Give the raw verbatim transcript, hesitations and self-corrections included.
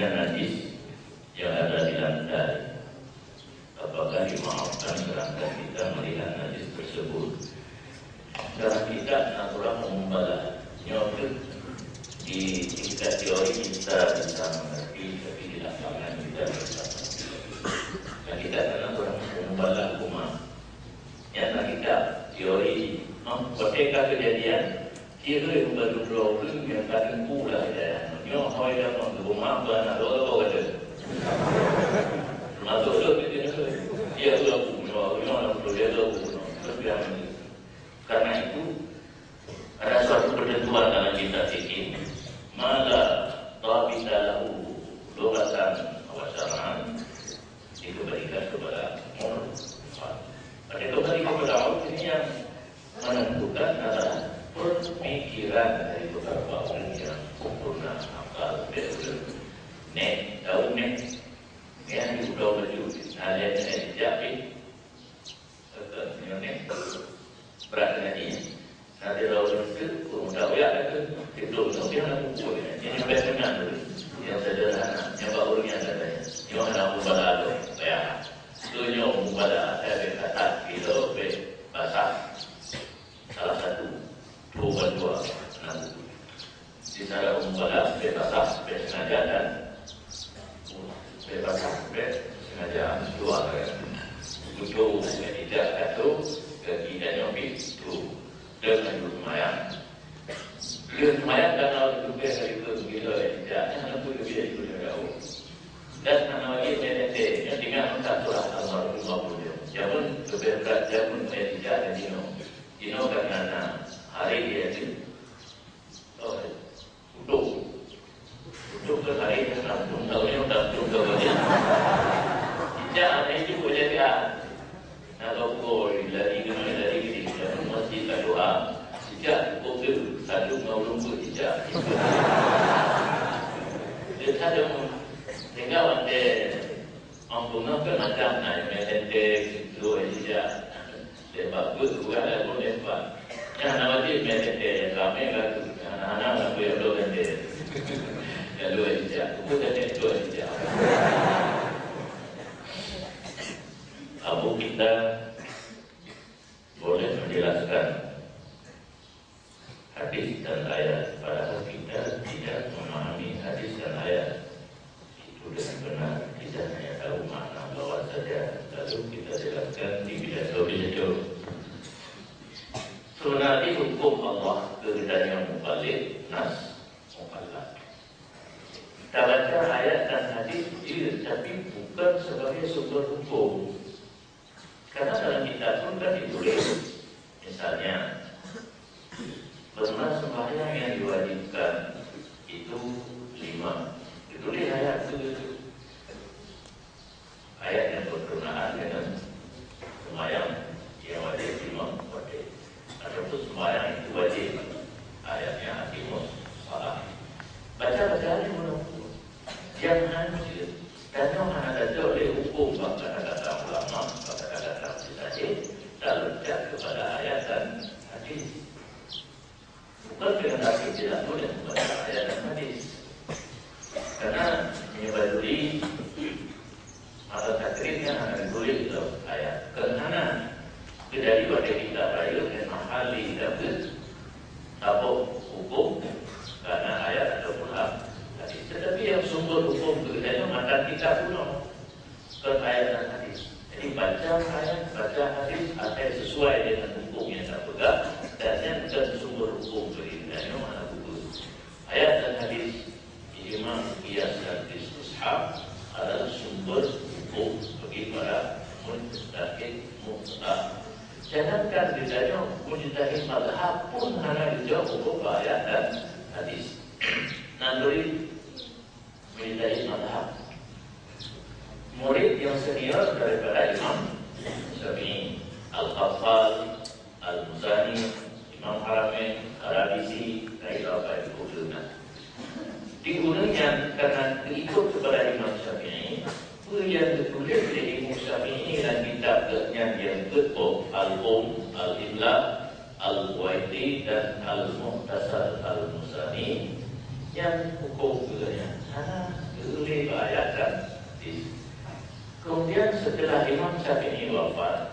Najis yang ada di lantai, apakah dimaafkan sedangkan kita melihat najis tersebut? Dalam kitab Nasurah Mubalah, nyoe di tingkat teori kita bisa mengerti, tapi di lapangan kita bisa mengerti. Dalam kitab Nasurah Mubalah, Umar, nyata kitab teori, ha, watèe ka keujadian, Kira meupadub droe ureueng nyang ka teungku lah hidayah nyoe. Nyoe hôi dah meugeubeuet maaf bak aneuk droe, droe kata. Masuk tu, dia tu, dia tu aku, nyoe, nyoe, nyoe, dia tu aku, nyoe. Terus dia ambil. Karena itu, ada suatu ketentuan dalam kitab fikih, ma la dhabita lahu lughatan wa syar'an, dikembalikan kepada uruf. Pada kembali kepada uruf ini yang menentukan adalah pemikiran dari beberapa orang yang sempurna akal, bèk ureueng nèk, daun nèk, nyang diudoe baju, nah, lhèe nèk dijak pih, eh, nyoe nèk, brat nyan. Nah, di lawan itu, ureueng dak uyak itu, itu, itu yang nak pukul, ya. Ini sampai dengan tu, yang sederhana, yang bak ureueng nyan katanya. Nyoe hana mubalah tu, ya. Tu nyoe mubalah, eh, bèk kasar, kilo, bèk basah. Salah satu, dua bandua, enam. Di sana mubalah, bèk basah, bèk sengaja dan bèk basah, bèk sengaja, dua kali. Kutu, bèk tidak, satu, bagi dan nyobi, tu. Deungon seumayang. Lheueh seumayang ka na ureueng teupeue dari keu gila, eh, jak, nyan hana peue leubeh dari keu jauh. Dan hana wajéb meu'en teuntèe, nyan tinggai meukat surah Al-Marhum Abu Jam. Jameun leubeh brat jameun meu'en jak dan jinoe. Jinoe ka na, na hari dia tu. Oh, Uduk. Uduk keu hari, tampung tahu nyoe, tampung tahu nyoe. Sejak aneuk itu boleh kan? Nak bawa lari dengan lari ke sini, masjid tak doa. Sejak pukul tu, satu mau lumpur sejak. Dia tak ada. Tinggal ada. Ampungan kan macam na, yang enteng, dua ija. Dia bagus, bukan lagu lepas. Yang nama dia, yang enteng, yang ramai lagu. Yang anak-anak lagu yang dua enteng. Yang dua ija. Bukan yang dua ija. Abu kita boleh menjelaskan hadis dan ayat, padahal kita tidak memahami hadis dan ayat itu dengan benar, kita hanya tahu makna bawah saja, lalu kita jelaskan di pidato-pidato. Sebenarnya hukum Allah keuheundak nyang mubalik, nas, mubalagh. Tabaca ayat dan hadis, ya, tapi bukan sebagai sumber hukum. Karena dalam kitab pun kan ditulis, misalnya, pernah sembahyang yang diwajibkan itu lima. Ditulis ayat tu. Ayat yang berkenaan dengan sembahyang yang wajib lima wajib. Ataupun sembahyang itu wajib. Ayatnya aqimus shalah. Baca-baca ni mana pun. Jangan hancur. Dan nyoe hana tajok lé hukum bak kata-kata ulama, bak kata-kata mujtahid, taleucak kepada ayat dan hadis. Bukan dengan arti tidak boleh membaca ayat dan hadis. Karena menyebabkan mata takrifnya hana ditulis dalam ayat. Karena Jadi, watèe kita rayeuk ngon mahal di kitab, tabok hukum karena ayat ataupun ha-, hadis. Tetapi yang sumber hukum tu, kita ingat matan kitab bunoe, bukan ayat dan hadis. Jadi, baca ayat, baca hadis, asai sesuai dengan hukum yang kita pegang, dan yang bukan sumber hukum tu, kita ingat mana buku. Ayat dan hadis, ijma, qiyas dan istishab adalah sumber hukum bagi para mujtahid mutlak. Jangankan ditanya mujtahid mazhab pun hana dijawab hukum ayat dan hadis. Nanduri mujtahid mazhab. Murid yang senior daripada Imam Syafi'i, Al-Qaffal, Al-Muzani, Imam Haramain, Al-Arabisi, dan Imam Al-Qurtubi. Di ureueng nyan karena ikut kepada Imam Syafi'i, peue nyang geutuléh lé Imam Syafi'i lam kitab geuh nyan nyang peuet boh, Al-Um, Al-Imla, Al-Buwaiti, dan Al-Mukhtasar Al-Muzani, nyang huköm geuh nyan hana geutuléh Setelah Imam Syafi'i wafat,